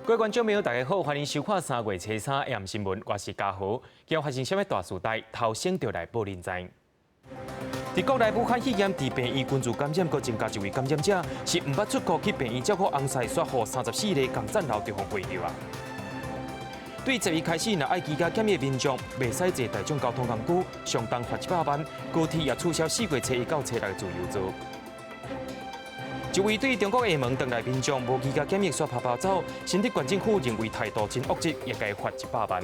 各位觀眾朋友，大家好，歡迎收看3月初三暗新聞，我是嘉豪。今日發生啥物大事代，頭先就來報恁知。佇國內武漢肺炎佇病院群聚感染，閣增加一位感染者，是毋捌出國去病院照顧翁婿，煞予34例仝層樓就予懷著啊。對11開始，若愛居家檢疫民眾，袂使坐大眾交通工具，上重罰100萬。高鐵也取消4月初一到初六的自由座。一位對中國廈門轉來民眾無居家檢疫，煞趴趴走，新竹縣政府認為態度真惡質，也該罰100萬。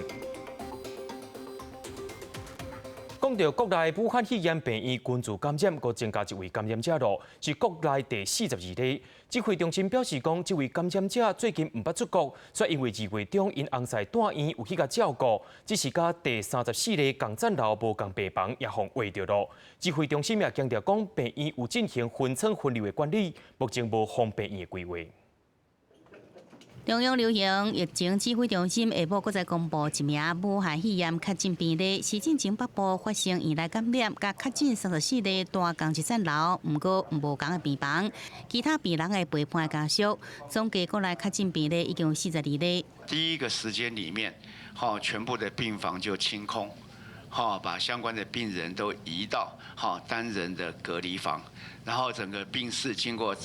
講到國內武漢肺炎病院群聚感染，閣增加一位感染者咯，是國內第42例。指揮中心表示講，這位感染者最近毋捌出國，煞因為2月中𪜶翁婿蹛院有去共照顧，只是佮第34例仝層樓無仝病房，也予懷著咯。指揮中心也強調講，病院有進行分層分流的管理，目前無封病院的規劃。中央流行疫情指揮中心下晡閣再公布一名武漢肺炎確診病例，是進前北部發生院內感染，佮確診34例蹛仝一層樓，毋過無仝的病房，其他病人的陪伴家屬，總計國內確診病例已經有42例。第一個時間裡面，全部的病房就清空，把相關的病人都移到單人的隔離房，然後整個病室經過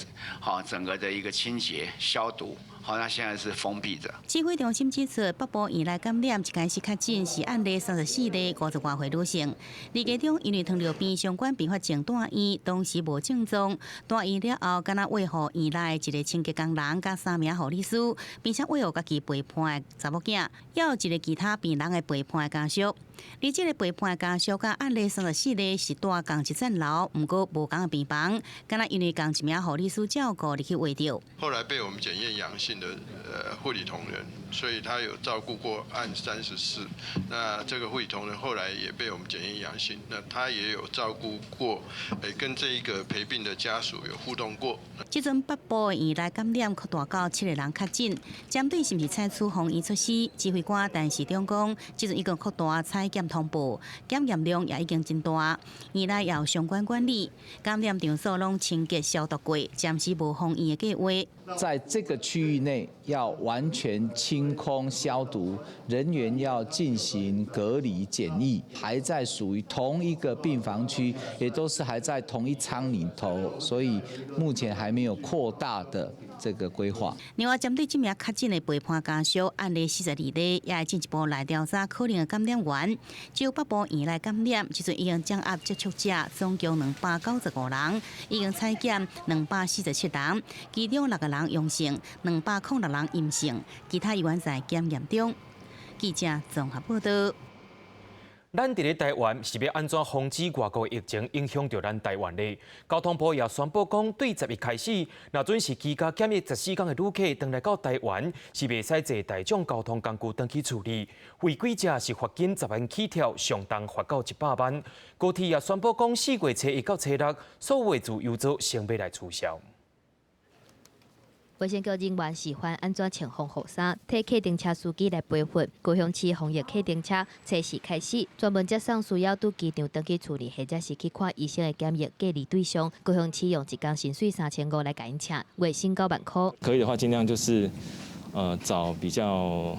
整個的一個清潔消毒。好，那現在是封閉的。指揮中心指出，北部院內感染一開始確診是案例34例50外歲女性，離家中因為糖尿病相關併發症蹛院，當時無症狀，蹛院了後，敢若餵予院內一個清潔工人佮三名護理師，並且餵予家己陪伴的查某囝，猶有一個其他病人的陪伴家屬。而這個陪伴家屬佮案例三十四例是蹛仝一層樓，毋過無仝的病房，敢若因為仝一名護理師照顧入去懷著。後來被我們檢驗陽性的護理同仁，所以他有照顧過案三十四。那這個護理同仁後來也被我們檢驗陽性，那他也有照顧過，跟這一個陪病的家屬有互動過。這陣北部的院內感染擴大到七個人確診，針對是毋是採取防疫措施，指揮官陳時中講，這陣已經擴大採檢通報，檢驗量也已經真大，院內也有相關管理，感染場所攏清潔消毒過，暫時無封院的計劃。在這個區域內要完全清空消毒，人員要進行隔離檢疫，還在屬於同一個病房區，也都是還在同一艙裡頭，所以目前還沒有擴大的這個規劃。另外，針對這名確診的陪伴家屬，案例42例，也會進一步來調查可能的感染源。只有北部院內感染，這陣已經掌握接觸者總共295人，已經採檢247人，其中六個人陽性，206人陰性，其他猶原在檢驗中。記者綜合報道。咱佇咧台灣是欲按怎防止外國疫情影響著咱台灣呢？交通部也宣布講，對11開始，若準是居家檢疫14天的旅客，轉來到台灣，是袂使坐大眾交通工具轉去厝裡。違規者是罰金10萬起跳，上重罰到100萬。高鐵也宣布講，4月初一到初六，所有的自由座先欲來取消。衛生局人員示範按怎穿防護衫，替客運車司機來培訓。高雄市防疫客運車初四開始，專門接送需要佇機場轉去厝裡或者是去看醫生的檢疫隔離對象。高雄市用一工薪水3500來共𪜶請，月薪9萬箍。可以的話，盡量就是找比較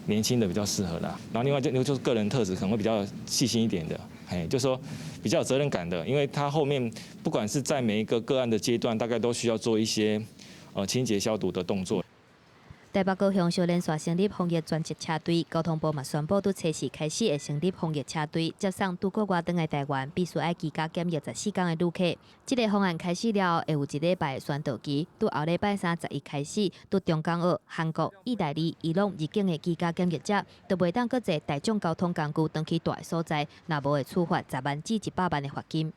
年輕的比較適合啦。然後另外就是個人特質可能會比較細心一點的，嘿，就說比較有責任感的，因為他後面不管是在每一個個案的階段，大概都需要做一些清潔消毒的動作。台北高雄小連續成立防疫專職車隊，交通部嘛宣布，對初四開始會成立防疫車隊，接送拄國外轉來台灣，必須愛居家檢疫14天的旅客。這個方案開始了後，會有一禮拜的宣導期，對後禮拜三11開始，對中港澳、韓國、意大利、伊朗入境的居家檢疫者，都袂當閣坐大眾交通工具轉去蹛的所在，若無會處罰10萬至100萬的罰金。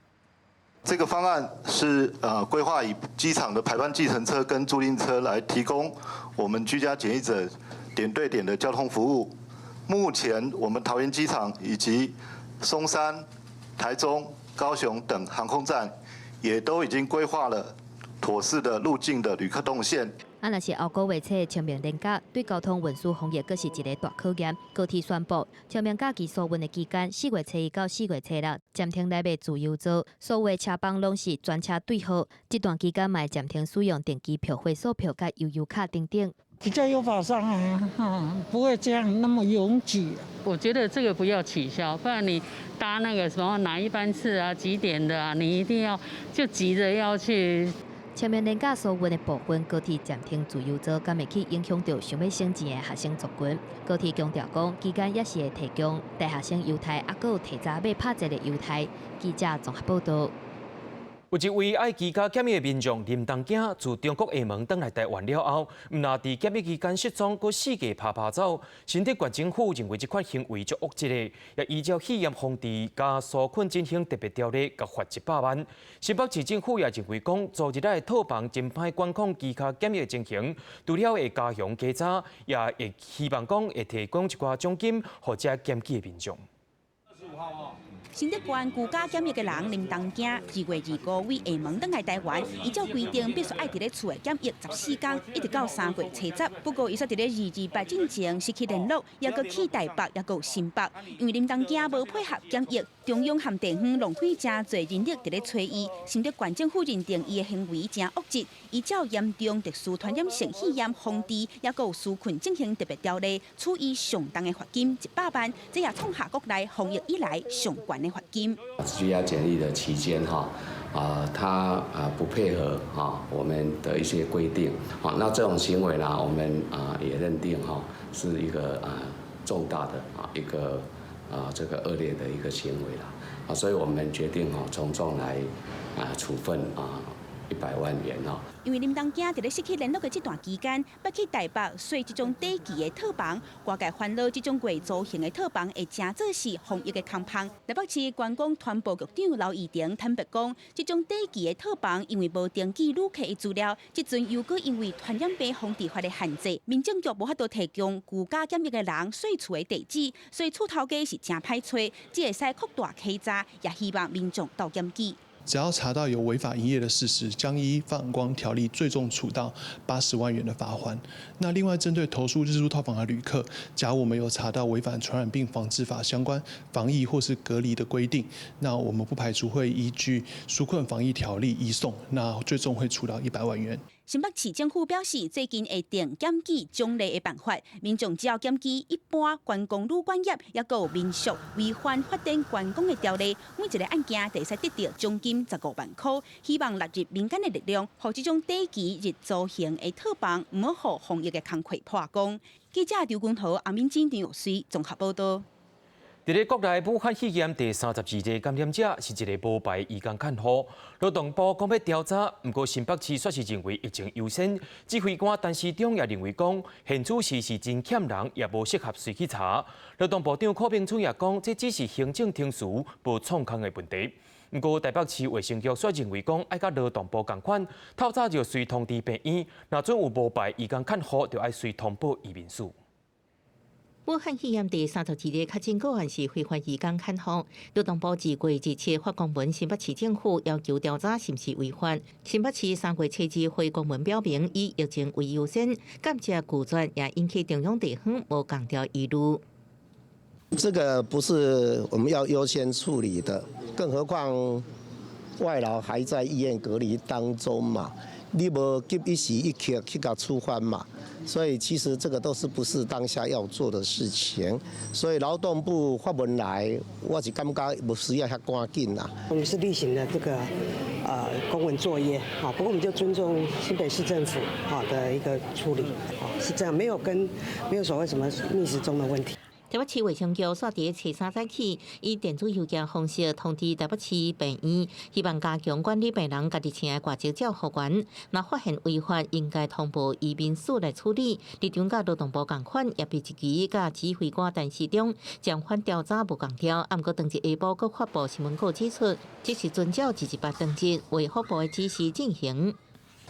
這個方案是規劃以機場的排班計程車跟租賃車來提供我們居家檢疫者點對點的交通服務。目前我們桃園機場以及松山、台中、高雄等航空站也都已經規劃了妥適的入境的旅客動線。啊，若是後個月初的清明連假，對交通運輸防疫閣是一個大考驗。高鐵宣布，清明假期疏運的期間，4月初一到4月初六，暫停來賣自由座，所有的車班攏是專車對號。這段期間嘛會暫停使用定期票、回數票佮悠遊卡等等。比較有保障啊，不會這樣那麼擁擠。我覺得這個不要取消，不然你搭那個什麼哪一班次啊、幾點的啊，你一定要就急着要去。前面連假疏運的部分高鐵暫停自由座，敢會去影響著想欲省錢的學生族群？高鐵強調講，期間也是會提供大學生優待，猶閣有提早買拍折的優待。記者綜合報道。有一位愛居家檢疫的民眾林東囝，自中國廈門轉來台灣了後，毋但佇檢疫期間失蹤，閣四界趴趴走。新竹縣政府認為這款行為足惡質的，也依照肺炎防治佮紓困振興特別條例，共罰100萬。新北市政府也認為講，昨日的套房真歹管控居家檢疫的情形，除了會加強稽查，也會希望講會提供一寡獎金，予這檢舉的民眾。新竹縣居家檢疫的人林東囝，2月25對廈門轉來台灣，依照規定必須愛佇咧厝內檢疫14天，一直到3月初10。不過，伊煞佇咧228進前失去聯絡，猶閣去台北，猶閣新北，因為林東囝無配合檢疫，中央和地方浪費誠濟人力佇咧揣伊。新竹縣政府認定伊的行為誠惡質，依照嚴重特殊傳染性肺炎防治，猶閣紓困振興特別條例，處以上重的罰金100萬，這也創下國內防疫以來上懸的罰金。居家檢疫的期間，哈，啊，他啊不配合哈我們的一些規定，好，那這種行為呢，我們啊也認定哈是一個啊重大的啊一個啊這個惡劣的一個行為啦，啊，所以我們決定哈從重來啊處分啊100萬元哦。因為林東囝佇咧失去聯絡的這段期間，捌去台北睡這種短期的套房，外界煩惱這種月租型的套房會成做是防疫的空縫。台北市觀光傳播局長劉怡婷坦白講，這種短期的套房因為無登記旅客的資料，這陣又閣因為傳染病防治法的限制，民政局無法度提供居家檢疫的人稅厝的地址，所以厝頭家是誠歹揣，只會使擴大稽查，也希望民眾鬥檢舉。只要查到有違法營業的事實，將依放光條例最重處到80萬元的罰鍰。那另外針對投訴日租套房的旅客，假如我們有查到違反傳染病防治法相關防疫或是隔離的規定，那我們不排除會依據紓困防疫條例移送，那最終會處到100萬元。新北市政府表示，最近會定檢舉獎勵的辦法，民眾只要檢舉一般觀光旅館業，抑閣有民宿違反發展觀光的條例，每一个案件就會使得著獎金15萬箍。希望納入民間的力量，予這種短期日租型的套房，毋好予防疫的工課破功。記者劉君豪、阿敏珍、張玉水綜合報道。佇咧國內，武漢肺炎第32個感染者是一个無牌移工看護。勞動部講欲調查，毋過新北市煞是認為疫情優先。指揮官陳時中也認為講，現此時是真欠人，也無適合隨去查。勞動部長柯銘春也講，這只是行政程序，無創空的問題。毋過台北市衛生局煞認為講，愛佮勞動部仝款，透早就隨通知病院，若準有無牌移工看護，就愛隨通報移民署。武漢肺炎第32个確診個案是非法移工看護，勞動部2月27發公文，新北市政府要求調查是毋是違法。新北市3月初2回公文表明，以疫情為優先，感謝拒絕，也引起中央地方無仝調疑慮。這個不是我們要優先處理的，更何況外勞還在醫院隔離當中嘛，你無急一時一刻去共處分嘛。所以其實這個都是不是當下要做的事情，所以勞動部發文來，我是感覺無需要遐趕緊啦。我們是例行的這個公文作業，啊，不過我們就尊重新北市政府好的一個處理，啊，是這樣，沒有跟沒有所謂什麼逆時鐘的問題。台北市衛生局煞佇初三早起，以電子郵件方式通知台北市病院，希望加強管理病人家己請的掛職照護員，若發現違法，應該通報移民署來處理。立場佮勞動部仝款，也被一期佮指揮官陳時中將反調查無仝調。毋過當日下晡，閣發布新聞稿指出，這是遵照228當日衛福部的指示進行。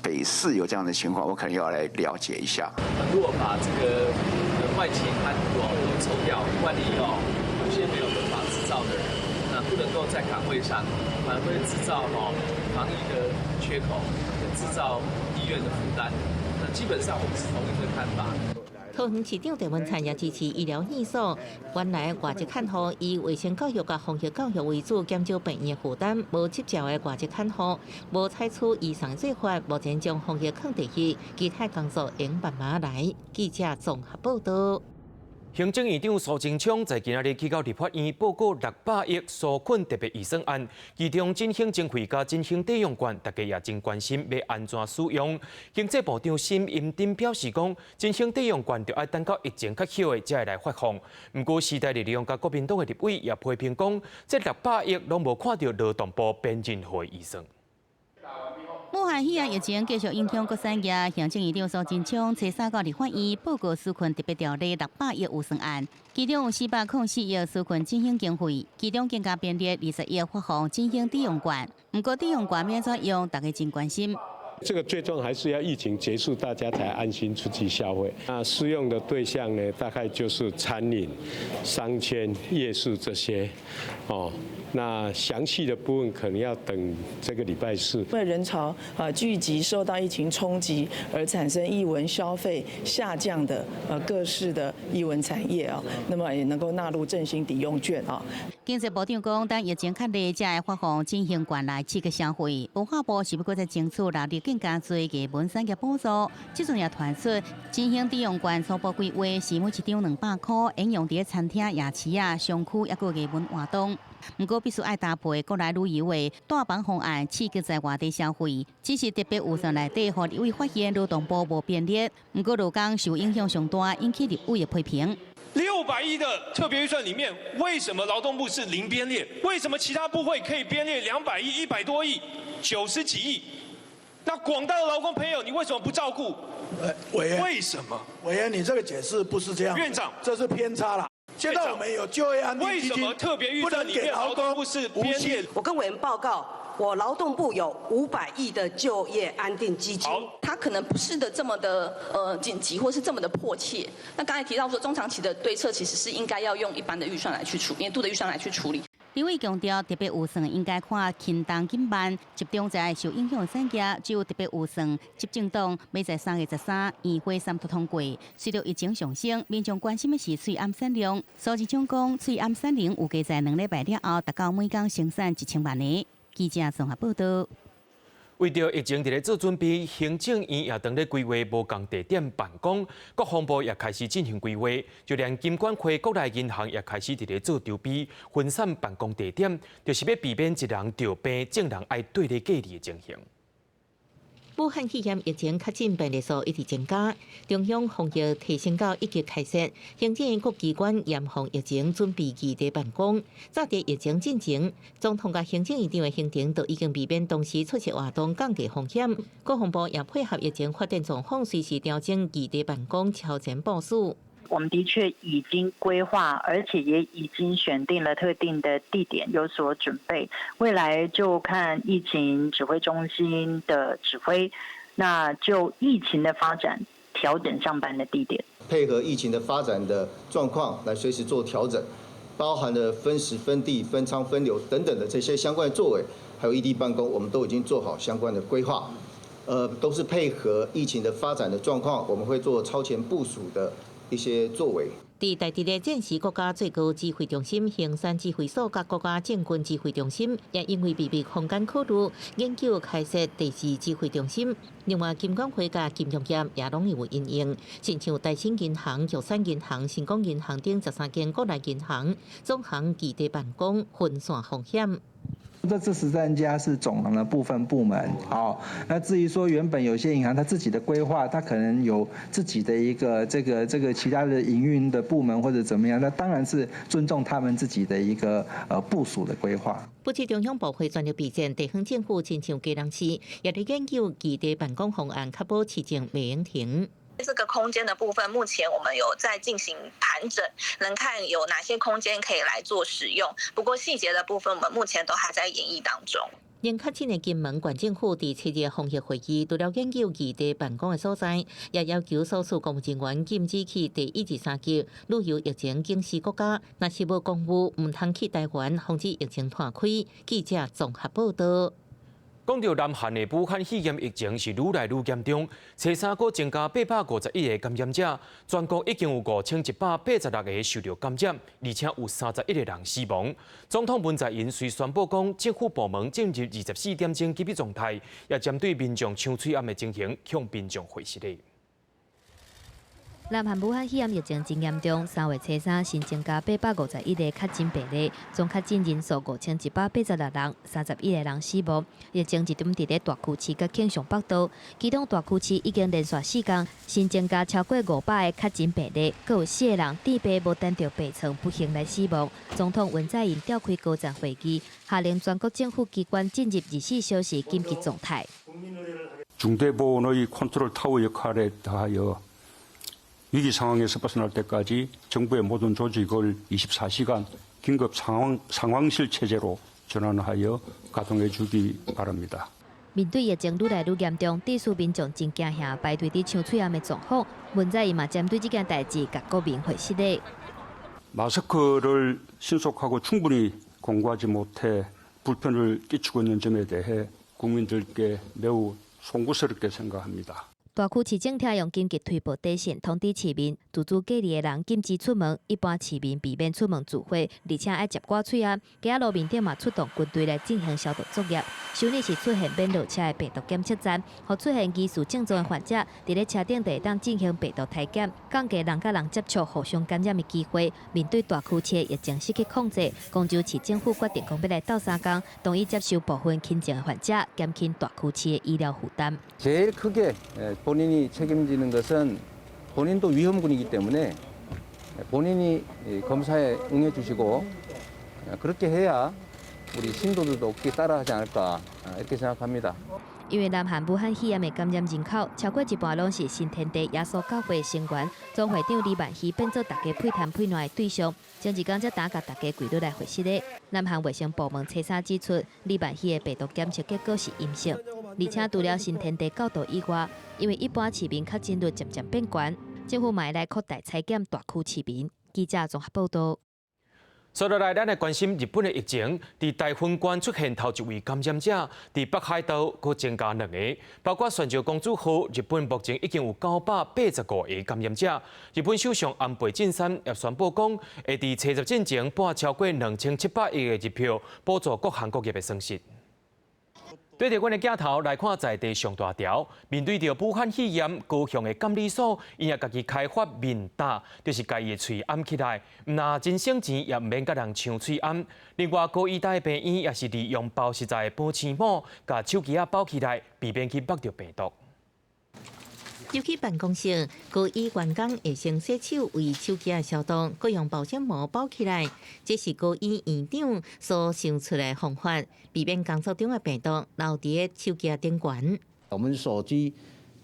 北市有這樣的情況，我可能要來了解一下。如果把這個外籍看護都抽掉，萬一哦有些沒有合法執照的人，那不能夠在崗位上，反而會製造防疫的缺口，製造醫院的負擔。那基本上我們是同意這個看法。桃園市長鄭文燦也支持醫療院所，原來外籍看護以衛生教育佮防疫教育為主，減少病院負擔。無執照的外籍看護，無採取醫生做法，目前將防疫放第一，其他工作應慢慢來。記者綜合報道。行政院長蘇貞昌在今仔日去到立法院報告600億紓困特別預算案，其中振興經費佮振興抵用券，大家也真關心欲按怎使用。經濟部長沈榮津表示講，振興抵用券著愛等到疫情較好的才會來發放。毋過時代力量佮國民黨的立委也批評講，這600億攏無看著勞動部編任何預算。武漢肺炎疫情繼續影響各產業，行政院長蘇貞昌初三到立法院報告紓困特別條例600億預算案，其中有404億紓困振興經費，其中更加編列20億發放振興抵用券。毋過抵用券欲按怎用，大家真關心。這個最終還是要疫情結束，大家才安心出去消費。那適用的對象呢，大概就是餐飲、商圈、夜市這些，哦。那詳細的部分可能要等這個禮拜四。因為人潮啊聚集受到疫情衝擊而產生藝文消費下降的各式的藝文產業啊，那麼也能夠納入振興抵用券啊。經濟部長講，等疫情較緩才會發放振興券來刺激消費。文化部是欲閣再爭取納入更加濟藝文產業補助，這陣也傳出振興抵用券初步規劃是每一張200箍，應用佇餐廳、夜市啊、商區，抑閣藝文活動。毋過必須愛搭配國內旅遊的帶房方案，刺激在外地消費。只是特別預算內底，予立委發現勞動部無編列，毋過勞工受影響上大，引起立委的批評。 600億的特別預算裡面，為什麼勞動部是零編列？為什麼其他部會可以編列200億、100多億、90幾億？那廣大的勞工朋友，你為什麼不照顧？委員，為什麼？委員，你這個解釋不是這樣。院長，這是偏差了。現在我們有就業安定基金，為什麼特別預算裡面勞動部是編列？我跟委員報告，我勞動部有500億的就業安定基金。它可能不是的這麼的緊急，或是這麼的迫切。那剛才提到說中長期的對策，其實是應該要用一般的預算來去處，年度的預算來去處理。立委強調，特別預算應該看輕重緊慢，集中在受影響產業。只有特別預算，執政黨欲在3月13院會三讀通過。隨著疫情上升，民眾關心的是喙罨產量。蘇貞昌講，喙罨產能預計在2禮拜了後，達到每工生產1000萬個。記者綜合報道。為著疫情佇咧做準備，行政院也當咧規劃無仝地點辦公，國防部也開始進行規劃，就連金管會、國內銀行也開始佇咧做籌備，分散辦公地點，就是欲避免一人著病，眾人愛綴咧隔離的情形。武漢肺炎疫情確診病例數一直增加，中央防疫提升到一級開設，行政院各機關嚴防疫情準備異地辦公。早佇疫情進前，總統佮行政院長的行程都已經避免同時出席活動，降低風險。國防部也配合疫情發展狀況，隨時調整異地辦公超前部署。我們的確已經規劃，而且也已經選定了特定的地點，有所準備。未來就看疫情指揮中心的指揮，那就疫情的發展調整上班的地點。配合疫情的發展的狀況來隨時做調整，包含了分時、分地、分艙、分流等等的這些相關的作為，還有異地辦公，我們都已經做好相關的規劃。都是配合疫情的發展的狀況，我們會做超前部署的一些作為。佇台佇的戰時國家最高指揮中心衡山指揮所佮國家政軍指揮中心，也因為秘密空間考慮，研究開設第二指揮中心。另外，金管會佮金融業也攏有因應，親像台新銀行、玉山銀行、成功銀行等13間國內銀行總行異地辦公，分散風險。這13家是總行的部分部門，好，那至於說原本有些銀行它自己的規劃，它可能有自己的一個這個其他的營運的部門或者怎麼樣，那當然是尊重他們自己的一個部署的規劃。不止中央部會全力備戰，地方政府親像基隆市，也佇研究異地辦公方案，確保市政袂用停。這個空間的部分，目前我們有在進行盤整，能看有哪些空間可以來做使用。不過細節的部分，我們目前都還在研議當中。連確診的金門縣政府佇7日防疫會議，除了研究異地辦公的所在，也要求所屬公務人員禁止去第一、二、三級旅遊疫情警示國家，若是無公務，毋通去台灣，防止疫情湠開。記者綜合報道。國講到南韓的武漢肺炎疫情是愈來愈嚴重，初三閣增加851個感染者，全國已經有5186個受著感染，而且有31個人死亡。總統文在寅隨宣布講，政府部門進入24點鐘緊急狀態，也針對民眾搶喙罨的情形向民眾回實的。南韓武漢肺炎疫情真嚴重，3月初三新增加851個確診病例，總確診人數5186人，31個人死亡。疫情集中佇咧大邱市佮慶尚北道，其中大邱市已經連續4工新增加超過500個確診病例，閣有四個人治病無等著病床，不幸來死亡。總統文在寅召開高層會議，下令全國政府機關進入24小時緊急狀態。 중대보건의 컨트롤 타워 역할에 더하여 위기 상황에서 벗어날 때까지 정부의 모든 조직을 24시간 긴급 상황실 체제로 전환하여 가동해 주기 바랍니다. 面對疫情愈來愈嚴重，致使民眾真驚嚇，排隊佇搶喙罨的狀況，文在寅嘛針對這件代誌，共國民回實的。 마스크를 신속하고 충분히 공급하지 못해 불편을 끼치고 있는 점에 대해 국민들께 매우 송구스럽게 생각합니다. 大邱市政廳用緊急推報短訊通知市民，自主隔離的人禁止出門，一般市民避免出門聚會，而且愛食掛喙罨。街仔路面頂嘛出動軍隊來進行消毒作業。首爾市出現免落車的病毒檢測站，予出現疑似症狀的患者，佇咧車頂就會當進行病毒篩檢，降低人佮人接觸互相感染的機會。面對大邱市的疫情失去控制，光州市政府決定講欲來鬥相共，同意接受部分輕症的患者，減輕大邱市的醫療負擔。 제일 크게 본인이 책임지는 것은 본인도 위험군이기 때문에 본인이 검사에 응해 주시고 그렇게 해야 우리 신도들도 그렇게 따라하지 않을까 이렇게 생각합니다. 因為南韓武漢肺炎的感染人口超過一半攏是新天地耶穌教會成員，總會長李萬熙變做大家屁談屁爛的對象。前一工才打共大家跪落來回實的。南韓衛生部門初三指出，李萬熙的病毒檢測結果是陰性，而且除了新天地教徒以外，因為一般市民確診率漸漸變懸，政府嘛會來擴大採檢大區市民。記者綜合報道。接落來，咱來關心日本的疫情。佇大分縣出現頭一位感染者，佇北海道閣增加兩個，包括船上公主號。日本目前已經有985個感染者。日本首相安倍晉三也宣布講，會佇初十進前撥超過2700億的日票，補助各行各業的損失。對著阮的鏡頭來看，在地上大條，面對著武漢肺炎，高雄的監理所，𪜶也家己開發面罩，就是共伊的喙掩起來，毋但真省錢，也毋免共人搶喙罨。另外，高醫大病院也是利用包實在的保鮮膜，共手機仔包起來，避免去縛著病毒。入去辦公室，高醫員工會先洗手為手機仔消毒，閣用保鮮膜包起來。這是高醫院長所想出來的方法，避免工作中的病毒留佇手機仔頂懸。我們手機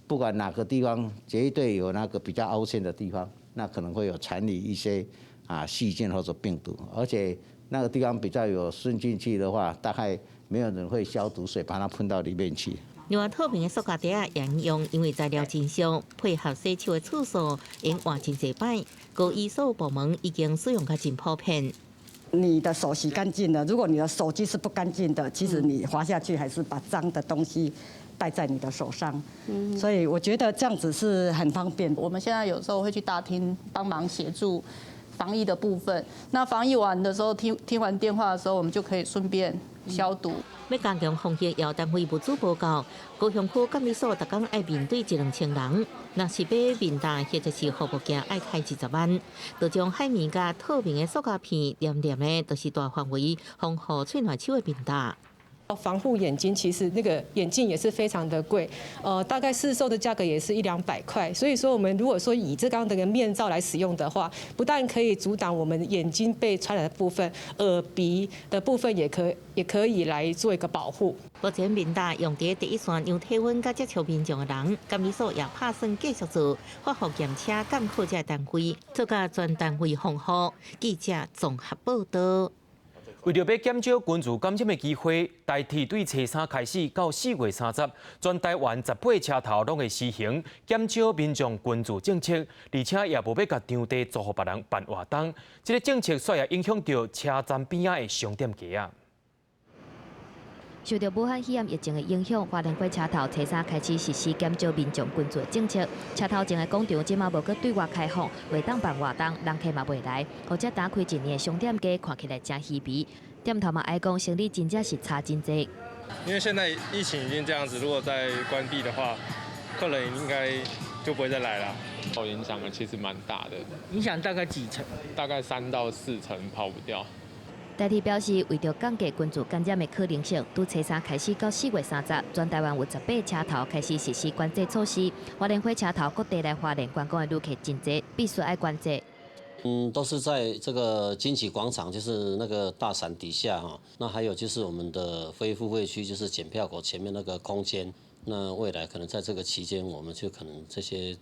不管哪個地方，絕對有那個比較凹陷的地方，那可能會有殘餘一些細菌或者病毒，而且那個地方比較有滲進去的話，大概沒有人會消毒水把它噴到裡面去。另外，透明的塑膠袋仔也用，因為材料真俗，配合洗手的次數，會換真濟擺。高醫所部門已經使用甲真普遍。你的手洗乾淨了，如果你的手機是不乾淨的，其實你滑下去還是把髒的東西帶在你的手上。所以我覺得這樣子是很方便。我們現在有時候會去大廳幫忙協助防疫的部分。那防疫完的時候，聽完電話的時候，我們就可以順便消毒。欲加強防疫，要單位物資無夠。高雄區監理所逐工愛面對一兩千人，若是買面罩或者是護目鏡，愛開20萬。就將海綿佮透明的塑膠片黏黏的，就是大範圍防護喙內手的面罩。防護眼睛，其實那個眼鏡也是非常的貴，大概市售的價格也是一兩百塊。所以說，我們如果說以這樣的個面罩來使用的話，不但可以阻擋我們眼睛被傳染的部分，耳鼻的部分也可以來做一個保護。目前面罩用佇第一線量體溫佮接觸民眾的人，監理所也拍算繼續做發予驗車監考這單位，做甲全單位防護。記者綜合報道。為著欲減少群聚感染的機會，台鐵對初三開始到4月30，全台灣18車頭攏會實行減少民眾群聚政策，而且也無欲共場地租予別人辦活動。這个政策煞也影響著車站邊仔的商店街仔。受著武漢肺炎疫情的影響，花蓮火車頭初三開始實施減少民眾群聚的政策。車頭前的廣場這馬無閣對外開放，袂當辦活動，人客嘛袂來，予這打開一年的商店街看起來誠稀微。店頭嘛哀講生意真正是差真濟。因為現在疫情已經這樣子，如果再關閉的話，客人應該就不會再來了。受影響其實蠻大的。影響大概幾成？大概3到4成跑不掉。台鐵表示，為著降低群聚感染的可能性，對初三開始到4月30，全台灣有18車頭開始實施管制措施。花蓮火車頭各地來花蓮觀光的旅客真濟，必須愛管制。都是在這個金旗廣場，就是那個大傘底下哈。那還有就是我們的非付費區，就是檢票口前面那個空間。那未來可能在這個期間，我們就可能這些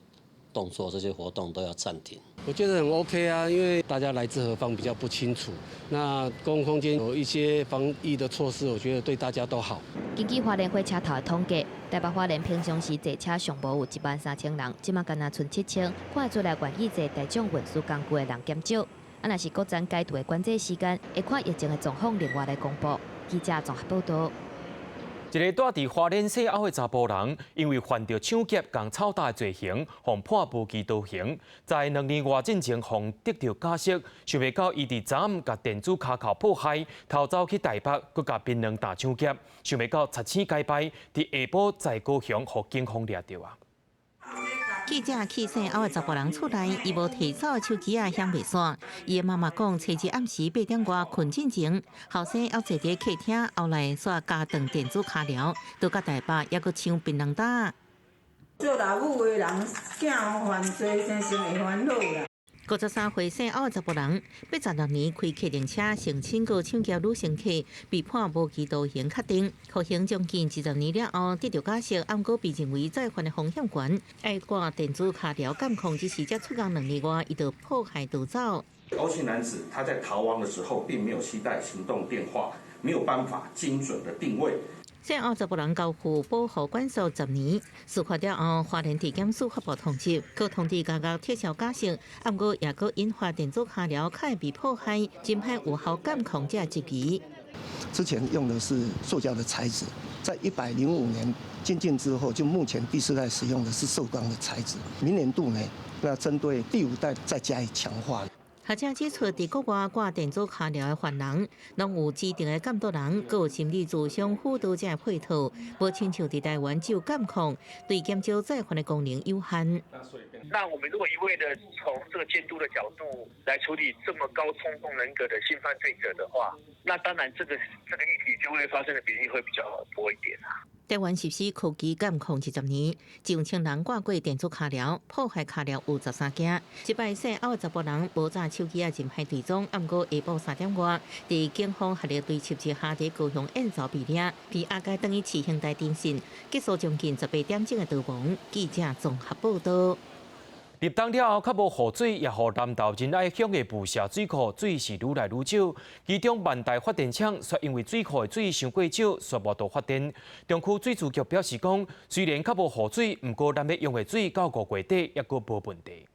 動作、這些活動都要暫停。我覺得很 OK 啊，因為大家來自何方比較不清楚。那公共空間有一些防疫的措施，我覺得對大家都好。根據花蓮火車頭的統計，台北花蓮平常時坐車上無有1萬3千人，這馬干焦賰7千，看得出來願意坐大眾運輸工具的人減少。啊，若是國暫解除的管制時間，會看疫情的狀況另外來公布。記者綜合報導。一个蹛佇花蓮姓歐的查埔人，因為犯著搶劫仝臭打的罪行，予判無期徒刑。在2年外進前，予得著假釋，想袂到伊佇昨暗共電子跤釦破壞，逃走去台北，閣共檳榔擔搶劫，想袂到賊星改擺，佇下晡在高雄予警方掠著啊！記者去姓歐的查埔人厝內，伊無提走的手機仔響袂煞。伊的媽媽講，初二暗時8點外睏進前，後生猶坐佇客廳，後來煞咬斷電子跤鐐，倒到台北，猶閣搶檳榔擔。做老母的人，囝犯罪，真是會煩惱啦。53歲姓歐的查埔人，86年開客運車性侵閣搶劫女乘客，被判無期徒刑確定，服刑將近20年了後，得著假釋，毋過被認為再犯的風險懸，愛掛電子跤鐐監控，只是才出獄2年外，伊就破壞逃走。歐姓男子他在逃亡的時候，並沒有攜帶行動電話，沒有辦法精準的定位。姓歐查埔人交付保護管束10年，事發了後，花蓮地檢署發布通緝，閣通知監獄撤銷假釋，毋過也閣引發電子跤鐐較會被破壞，真歹有效監控這質疑。之前用的是塑膠的材質，在105年精進之後，就目前第四代使用的是塑鋼的材質。明年度呢，那針對第五代再加以強化。學者指出，佇國外掛電子跤鐐的犯人，攏有指定的監督人，閣有心理諮商輔導者的配套，無親像佇台灣只有監控，對減少再犯的功能有限。那我們如果一味的從這個監督的角度來處理這麼高衝動人格的性犯罪者的話，那當然這個議題就會發生的比例會比較多一點啊。台灣實施科技監控20年，上千人掛過電子跤鐐，破壞跤鐐有13件。這擺姓歐的查埔人無紮手機仔入海追蹤，毋過下晡3點外，佇警方合力追緝之下，佇高雄燕巢被掠，被押解轉去市刑台偵訊，結束將近18點鐘的逃亡。記者綜合報導。立冬了後，較無雨水，也予南投仁愛鄉的霧社水庫水是愈來愈少。其中萬代發電廠卻因為水庫的水傷過少，煞無法度發電。中區水資局表示講，雖然較無雨水，毋過咱欲用的水到5月底猶閣無問題。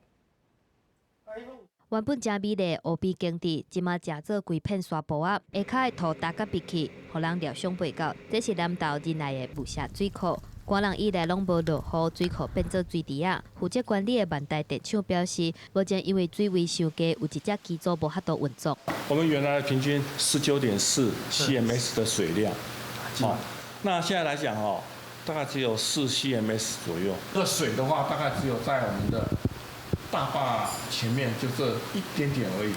原本誠美麗的湖邊景致，這馬成做規片沙埔仔，下跤的土焦甲密去，予人料想袂到，這是南投仁愛的霧社水庫。寒冷以來攏無落雨，水庫變做水池仔。負責管理的萬代電廠表示，目前因為水位傷低，有一隻機組無法度運作。我們原來平均19.4 cms 的水量，好，那現在來講哦，大概只有4 cms 左右。這個水的話，大概只有在我們的大壩前面就這一點點而已。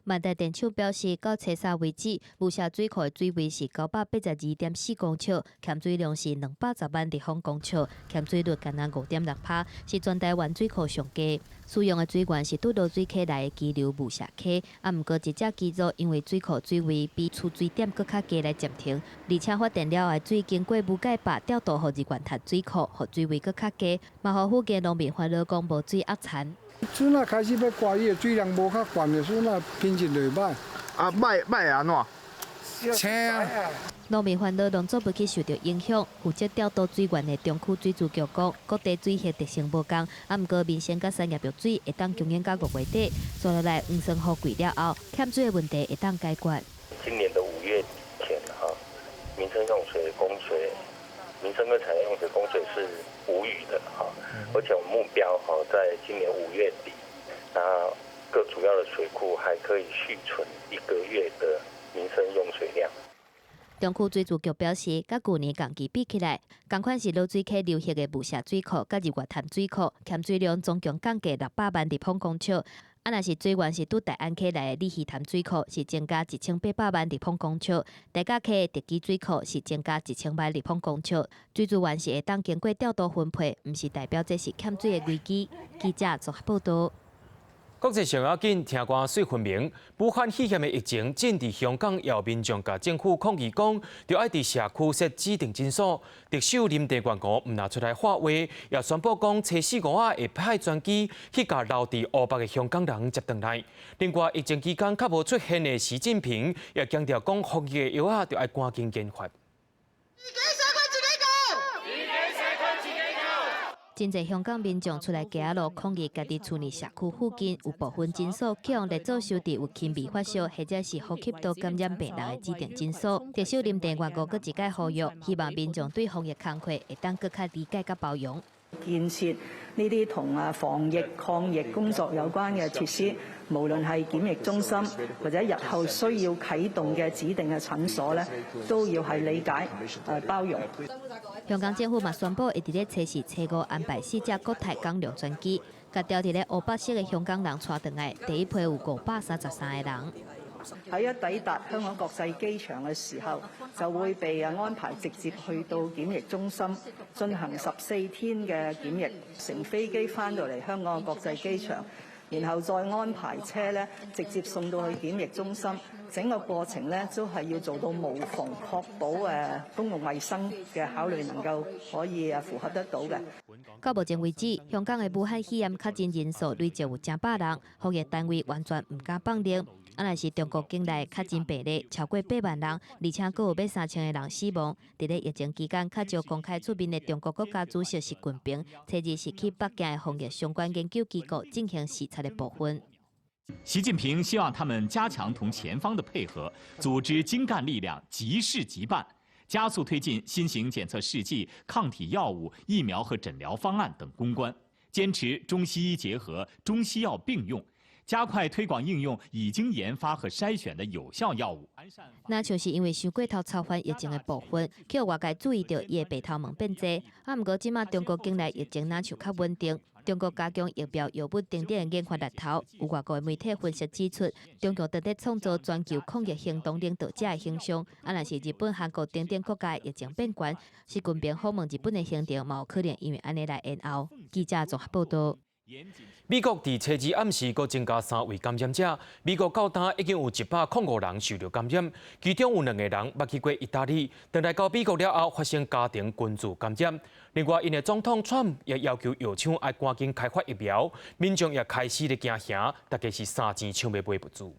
萬代電廠表示，到初三為止，霧社水庫的水位是982.4公尺，蓄水量是210萬立方公尺，蓄水率干焦5.6%，是全台灣水庫上低。使用的水源是拄濁水溪來的支流霧社溪，啊，毋過一隻機組因為水庫水位比取水點閣較低來暫停，而且發電了後的水經過武蓋壩調度予日月潭水庫，予水位閣較低，嘛予附近農民煩惱講無水壓田。陣仔開始欲掛，伊的水量無較懸的時陣，品質就會歹。啊，歹歹按怎？青啊！農民煩惱農作物去受著影響，負責調度水源的中區水資局講，各地水蓄特性無仝，啊，毋過民生佮產業用水會當供應到5月底，紲落來黃酸雨季了後，欠水的問題會當解決。今年的5月前，哈，民生用水民生跟產業用水供水是無虞的哈，而且我們目標哈，在今年5月底，那各主要的水庫還可以蓄存一個月的民生用水量。中區水資局表示，佮舊年仝期比起來，仝款是濁水溪流域的霧社水庫佮日月潭水庫，欠水量總共降低600萬立方公尺。啊，若是水源是佇大安溪來的鯉魚潭水庫，是增加1800萬立方公尺；大甲溪的竹基水庫是增加1000萬立方公尺。水資源是會當經過調度分配，毋是代表這是欠水的危機。記者綜合報導。國際上要緊，聽歌媠分明。武漢肺炎的疫情進佇香港，有民眾共政府抗議講，著愛佇社區設指定診所。特首林鄭月娥毋但出來喊話，也宣布講，初四五仔會派專機去共留佇湖北的香港人接轉來。另外，疫情期間較無出現的習近平，也強調講，防疫的藥仔著愛趕緊研發。自己社區自己救，自己社區自己救。真濟香港民眾出來街仔路抗議，家己厝內社區附近有部分診所，去予列做收治有輕微發燒或者是呼吸道感染病人的指定診所。特首林鄭月娥閣一擺呼籲，希望民眾對防疫工課會當閣較理解佮包容。建設呢啲同防疫抗疫工作有關嘅設施，無論係檢疫中心或者日後需要啟動嘅指定嘅診所咧，都要係理解包容。香港政府嘛宣布，會佇咧初四、初五安排四架國泰港龍專機，共留佇咧湖北省的香港人帶轉來。第一批有533個人。喺一抵達香港國際機場嘅時候，就會被安排直接去到檢疫中心進行14天嘅檢疫，乘飛機返到嚟香港國際機場，然後再安排車咧直接送到去檢疫中心。整個過程咧都係要做到無縫，確保公共衛生嘅考慮能夠可以符合得到嘅。到目前為止，香港的武漢肺炎確診人數累計有成百人，防疫單位完全毋敢放任。啊，若是中國境內確診病例超過8萬人，而且閣有欲3000個人死亡。佇咧疫情期間較少公開出面的中國國家主席習近平，初二是去北京的防疫相關研究機構進行視察的部分。習近平希望他們加強同前方的配合，組織精幹力量，急事急辦，加速推進新型檢測試劑、抗體藥物、疫苗和診療方案等攻關，堅持中西醫結合、中西藥並用。加快推廣應用已經研發和篩選的有效藥物。若像是因為傷過頭操煩疫情的部分，予外界注意著伊的白頭毛變濟。啊，毋過這馬中國境內疫情若像較穩定，中國加強疫苗藥物等等的研發力頭。有外國的媒體分析指出，中國正佇創造全球抗疫行動領導者的形象。啊，若是日本、韓國等等國家的疫情變懸，習近平訪問日本的行程，嘛有可能因為按呢來延後。記者綜合報導。美國佇初二暗時閣增加三位感染者。美國到今已經有105人受著感染，其中有兩個人捌去過義大利，轉來到美國了後發生家庭群聚感染。另外，𪜶的總統川普也要求藥廠愛趕緊開發疫苗，民眾也開始咧驚嚇，大家是三錢搶欲買物資。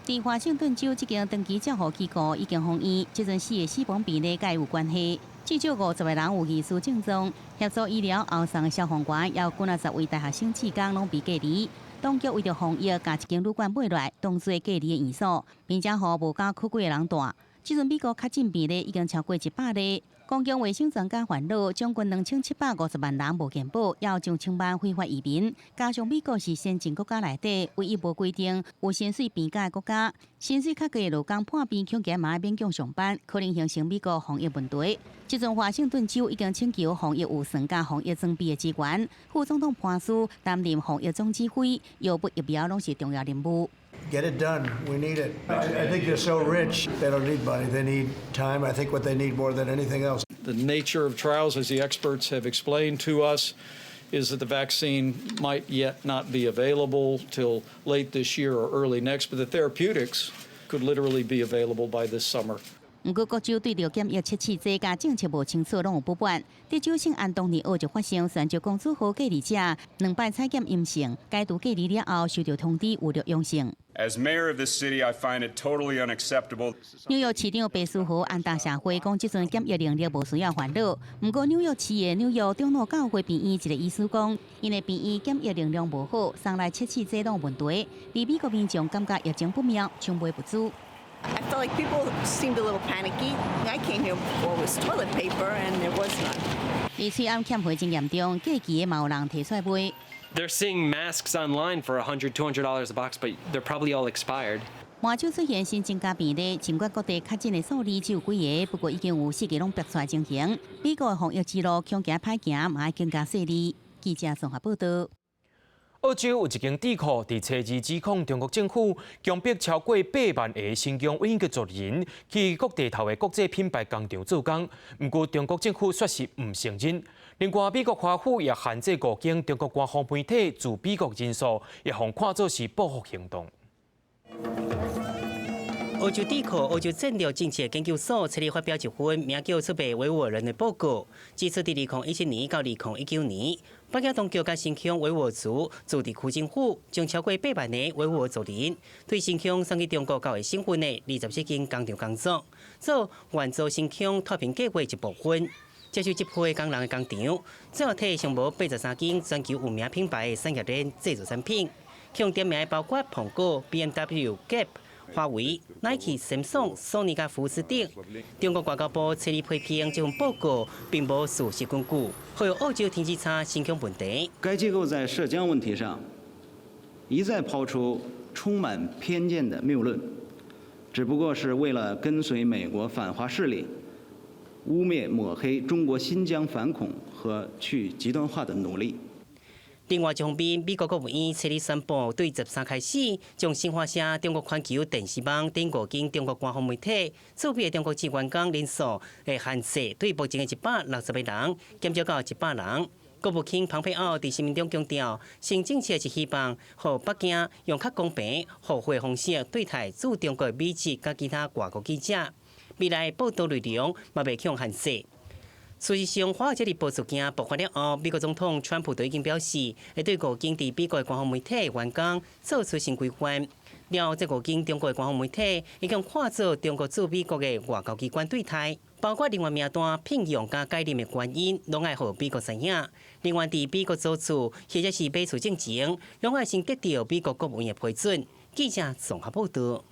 佇華盛頓州這間長期照護機構已經封院，這陣四个死亡病例佮有關係，至少50個人有疑似症狀。協助醫療後送的消防員，也有幾若十位大學生志工攏被隔離。當局為著防疫，共一間旅館買來當做隔離的院所，並且予無敢去過的人蹛。這陣美國確診病例已經超過100例。公共衛生專家煩惱，將近2750萬人無健保，也有上千萬非法移民。加上美國是先進國家內底唯一無規定有薪水病假的國家，薪水較低的勞工破病恐驚嘛勉強上班，可能形成美國防疫問題。這陣華盛頓州已經請求防疫預算佮防疫裝備的資源，副總統潘斯擔任防疫總指揮，藥物疫苗攏是重要任務。 Get it done. We need it. I think they're so rich, they don't need money. They need time. I think what they need more than anything else. The nature of trials, as the experts have explained to us, is that the vaccine might yet not be available till late this year or early next, but the therapeutics could literally be available by this summer. 毋過，各州對著檢疫測試劑佮政策無清楚，攏有不滿。德州聖安東尼奧就發生泉州公主號隔離者兩擺採檢陰性，解除隔離了後，收到通知有著陽性。 As mayor of this city, I find it totally unacceptable. 紐約市長白思豪安達社會講，這陣檢疫能力無需要煩惱。毋過紐約市的紐約長老教會病院一個醫師講，𪜶的病院檢疫能力無好，送來測試劑攏有問題。佇美國民眾感覺疫情不妙，搶買物資。I felt like people seemed a little panicky. I came here before with toilet paper and there was none. 而喙罨欠貨真嚴重，過期的嘛有人提出來賣。 They're seeing masks online for $100, $200 a box, but they're probably all expired. 麻州出現新增加病例，儘管各地確診的數字只有幾个，不過已經有四个攏爆出來情形。美國的防疫之路恐驚歹行，嘛愛更加細膩。記者綜合報道。澳洲有一間智庫佇初二指控中國政府強迫超過8萬个新疆維吾爾族人去各地頭的國際品牌工廠做工，毋過中國政府煞是毋承認。另外，美國華府也限制五間中國官方媒體駐美國人數，也予看做是報復行動。澳洲智庫澳洲戰略政策研究所初日發表一份名叫《出賣維吾爾人》的報告，指出佇2017年到2019年，北京當局佮新疆維吾爾族自治區政府將超過8萬个維吾爾族人對新疆送去中國較為省份的27間工廠工作，做援助新疆脫貧計畫一部分。接受這批工人的工廠，最後提上無83間全球有名品牌的產業鏈製造產品，共點名包括蘋果、BMW、Gap、華為、Nike、Samsung、索尼佮福斯等。中國外交部初日批評這份報告並無事實根據，呼籲澳洲停止炒新疆問題。該機構在涉疆問題上一再拋出充滿偏見的謬論，只不過是為了跟隨美國反華勢力，污衊抹黑中國新疆反恐和去極端化的努力。另外一方面，美國國務院初日宣布，對13開始，將新華社、中國環球電視網等五間中國官方媒體駐美的中國籍員工人數的限制，對目前的160個人減少到100人。國務卿蓬佩奧佇聲明中強調，新政策是希望予北京用較公平、互惠方式對待駐中國美籍佮其他外國記者。未來報道內容嘛袂予限制。事實上，華爾街日報事件爆發了後，美國總統川普就已經表示，會對五間佇美國的官方媒體員工做出新規範。了後，這五間中國的官方媒體已經看做中國駐美國的外交機關對待，包括人員名單、聘用佮解任的原因，攏愛予美國知影。另外，佇美國租厝或者是買厝進前，攏愛先得到美國國務院的批准。記者綜合報道。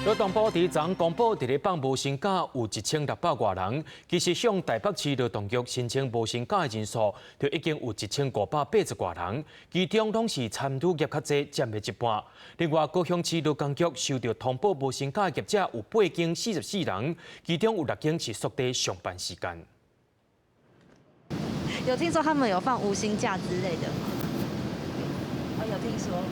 勞動部佇昨公布，佇咧放無薪假有1600外人，其實向台北市勞動局申請無薪假的人數，就已經有1580外人，其中攏是餐旅業較濟，佔了一半。另外，高雄市勞工局收到通報無薪假的業者有8間44人，其中有6間是縮短上班時間。有聽說他們有放無薪假之類的嗎？哦，有聽說。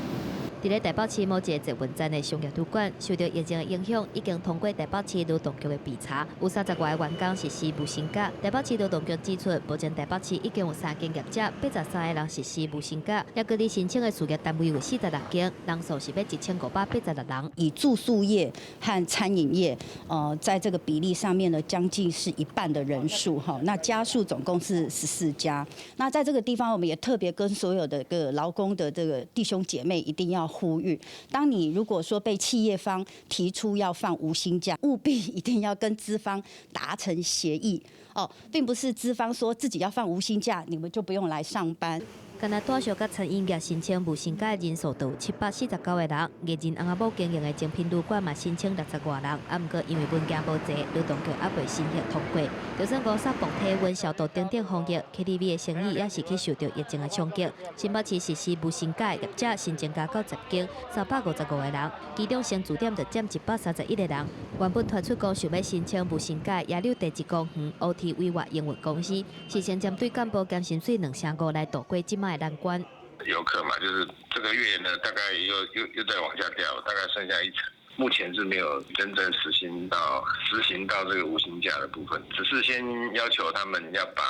佇咧台北市某一个捷運站的商業旅館，受著疫情的影響，已經通過台北市勞動局的備查，有30外个員工實施無薪假。台北市勞動局指出，目前台北市已經有3間業者83个人實施無薪假，抑閣佇申請的事業單位有46間，人數是欲1586人。以住宿業和餐飲業，在這個比例上面呢，將近是一半的人數哈。那家數總共是14家。那在這個地方，我們也特別跟所有的個勞工的這個弟兄姐妹一定要呼籲：當你如果說被企業方提出要放無薪假，務必一定要跟資方達成協議哦，並不是資方說自己要放無薪假，你們就不用來上班。干焦住宿佮餐飲業申請無薪假的人數就有749個人，藝人翁仔某經營的精品旅館嘛申請60外人，啊，毋過因為文件無齊，勞動局猶未審核通過。就算五三磅體溫消毒等等防疫，KTV 的生意也是去受著疫情的衝擊。新北市實施無薪假的業者新增加到10間，355個人，其中新駐點就佔131個人。原本傳出講想欲申請無薪假的野柳第一公園 OT 委外營運公司，是先針對幹部減薪水2成5來渡過這擺的難關。遊客嘛，就是這個月呢，大概又再往下掉，大概剩下一成。目前是沒有真正實行到這個無薪假的部分，只是先要求他們要把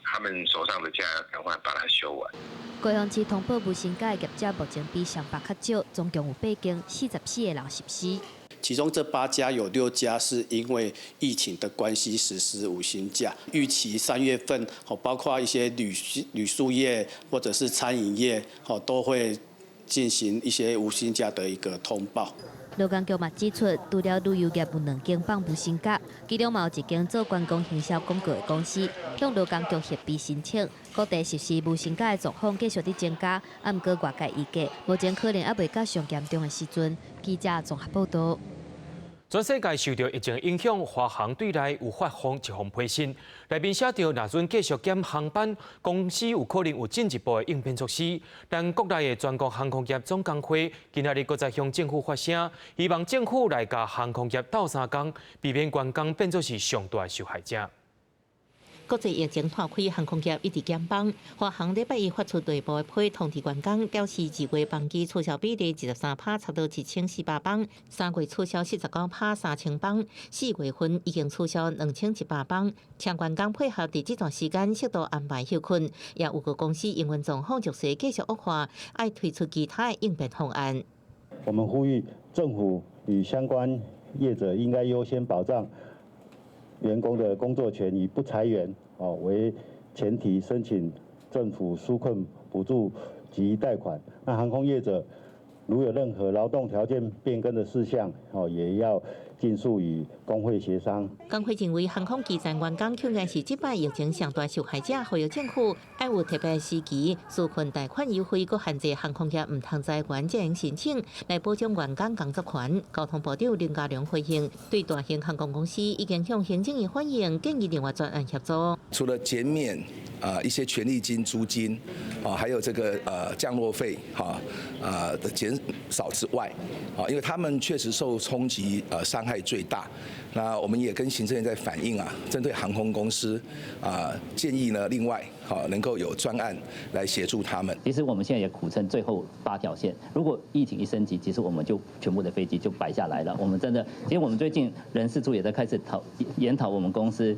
他們手上的假趕快把它休完。高雄市通報無薪假的業者目前比上百較少，總共有8間44個人實施。其中這8家有6家是因為疫情的關係實施無薪假，預期3月份，包括一些旅宿業或者是餐飲業，都會進行一些無薪假的一個通報。勞工局嘛指出，除了旅遊業有兩間放無薪假，其中嘛有一間做觀光行銷廣告的公司，向勞工局核批申請，各地實施無薪假的狀況繼續佇增加，啊，毋過外界預計，目前可能猶未到上嚴重的時陣。記者綜合報道。全世界受著疫情影響，華航對內有發放一封批信，內面寫著，若準繼續減航班，公司有可能有進一步的應變措施。但國內的全國航空業總工會今仔日閣再向政府發聲，希望政府來共航空業鬥相共，避免員工變做是上大的受害者。國際疫情拖開，航空業一直減班。華航禮拜一發出內部的批通知員工，表示2月班機取消比例23趴，差不多1400班；3月取消49趴，3000班；4月份已經取消2100班。請員工配合佇這段時間適度安排歇睏。也有個公司營運狀況局勢繼續惡化，愛推出其他的應變方案。我們呼籲政府與相關業者應該優先保障員工的工作權，以不裁員哦為前提申請政府紓困補助及貸款。那航空業者如有任何勞動條件變更的事項，哦也要盡速與工會協商。工會認為航空機層員工恐驚是這擺疫情上大受害者，呼籲政府愛有特別時期紓困貸款優惠，閣限制航空業毋通裁員進行申請，來保障員工工作權。交通部長林佳龍回應，對大型航空公司已經向行政院反映，建議另外專案協助。除了減免啊一些權利金、租金啊，還有這個降落費哈啊的減少之外，啊，因為他們確實受衝擊，傷害最大。那我們也跟行政院在反映啊，針對航空公司啊，建議呢，另外好能夠有專案來協助他們。其實我們現在也苦撐最後八條線，如果疫情一升級，其實我們就全部的飛機就擺下來了。我們真的，其實我們最近人事處也在開始討研討我們公司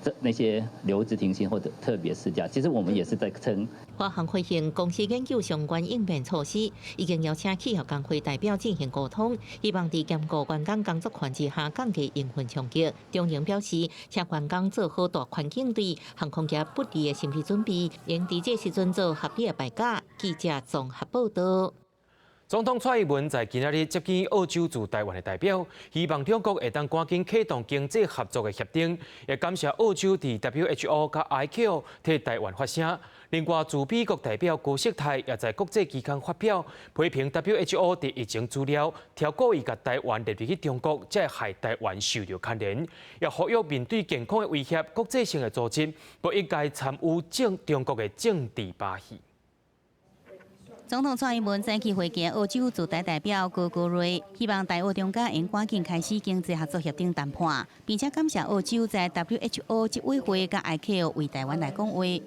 這那些留職停薪或者特別事假，其實我們也是在撐。華航回應公司研究相關應變措施，已經邀請企業工會代表進行溝通，希望佇兼顧員工工作權之下降低營運衝擊。中營表示，請員工做好大環境對航空業不利的心理準備，應佇這時陣做合理的排假。記者綜合報道。總統蔡英文在今仔日接見澳洲駐台灣的代表，希望兩國會當趕緊啟動經濟合作的協定，也感謝澳洲佇 WHO 佮 ICAO 替台灣發聲。另外，駐美國代表高適泰也在國際期刊發表批評 WHO 佇疫情資料，挑故意共台灣列入去中國，才會害台灣受著牽連。也呼籲面對健康的威脅，國際性的組織不應該參與中國的政治把戲。總統蔡英文早起會見澳洲駐台代表高高瑞，希望台澳中間會趕緊開始經濟合作協定談判，並且感謝澳洲在 WHO 執委會佮 ICAO 為台灣來講話。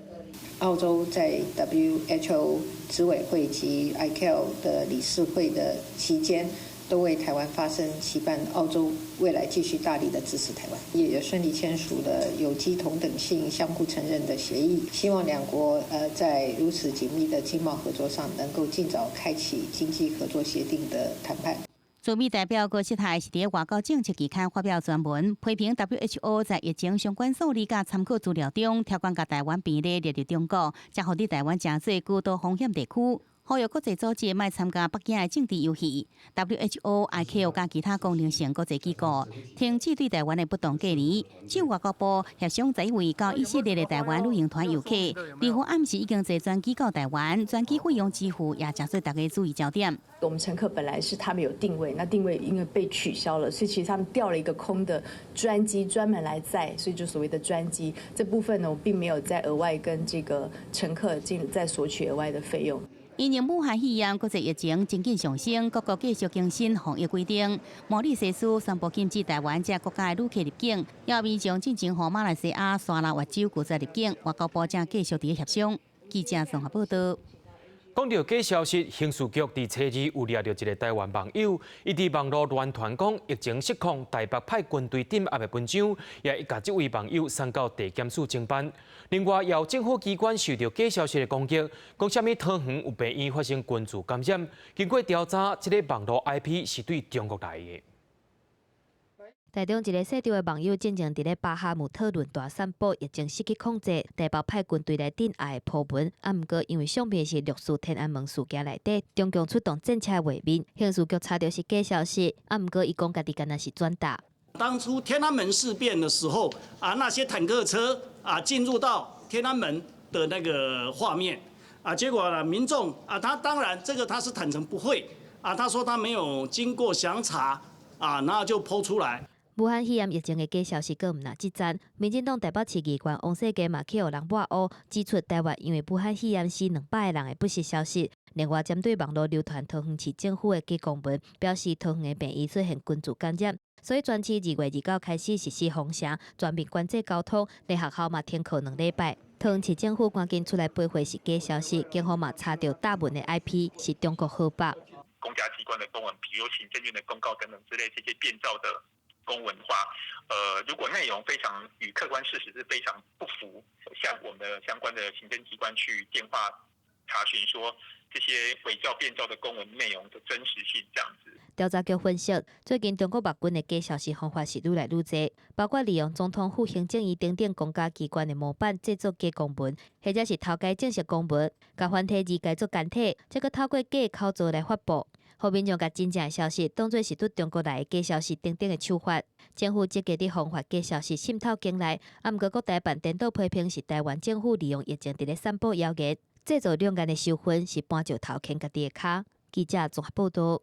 澳洲在 WHO 執委會及 ICAO 的理事會的期間，都為台灣發聲，期盼澳洲未來繼續大力的支持台灣，也順利簽署了有機同等性相互承認的協議。希望兩國在如此緊密的經貿合作上，能夠盡早開啟經濟合作協定的談判。駐美代表高適泰是佇外交政策期刊發表專文，批評 WHO 在疫情相關數字佮參考資料中，挑工共台灣病例列入中國，才予佇台灣成做高度風險地區。呼籲國際組織莫參加北京的政治遊戲。WHO、ICAO 佮其他功能性國際機構停止對台灣的不當隔離。就外交部協商11位到以色列的台灣旅行團遊客，似乎暗時已經坐專機到台灣，專機費用支付也成做大家注意焦點。我們乘客本來是他們有訂位，那訂位因為被取消了，所以其實他們調了一個空的專機專門來載，所以就所謂的專機這部分呢，我並沒有再額外跟這個乘客進再索取額外的費用。因應武漢肺炎國際疫情真緊上升，各國繼續更新防疫規定。毛里西斯宣布禁止台灣這國家的旅客入境，也民眾進前予馬來西亞沙撈越州拒絕入境。外交部正繼續佇協商。記者綜合報道。講著假消息，刑事局佇初二有掠著一个台灣網友，伊佇網路亂傳講疫情失控，台北派軍隊鎮壓的文章，也共這位網友送到地檢署偵辦。另外，也有政府機關受著假消息的攻擊，講啥物桃園有病院發生群聚感染，經過調查，這个網路 IP 是對中國來的。台中一个細張的網友進前佇咧巴哈姆特論壇散布疫情失去控制，台北派軍隊來鎮壓的鋪文，啊，毋過因為相片是六四天安門事件內底中共出動戰車畫面，刑事局查著是假消息，啊，毋過伊講家己敢若是轉達。當初天安門事變的時候，啊，那些坦克車啊進入到天安門的那個畫面，啊，結果呢，民眾啊，他當然這個他是坦誠不諱，啊，他說他沒有經過詳查，啊，然後就 po 出來。武漢肺炎疫情的假消息，閣毋若這陣，民進黨台北市議員王世堅嘛去予人抹烏，指出台灣因為武漢肺炎死200個人的不實消息。另外，針對網路流傳桃園市政府的假公文，表示桃園的病院出現群聚感染，所以全市2月29開始實施封城，全面管制交通，連學校嘛停課2禮拜。桃園市政府趕緊出來駁回是假消息，警方嘛查著貼文的 IP 是中國河北。公家機關的公文，比如行政院的公告等等之類，這些變造的公文話，如果內容非常與客觀事實是非常不符，向我們的相關的行政機關去電話查詢，說這些偽造變造的公文內容的真實性，這樣子。調查局分析，最近中國網軍的假消息方法是愈來愈濟，包括利用總統府行政院等等公家機關的模板製作假公文，或者是偷改正式公文，共繁體字改做簡體，再閣透過假口座來發布。予民眾共真正的消息當做是對中國來的假消息等等的手法，政府積極佇防範假消息滲透境內，啊，毋過國台辦顛倒批評是台灣政府利用疫情佇咧散布謠言，製造兩岸的仇恨，是搬石頭牽家己的跤。記者綜合報導。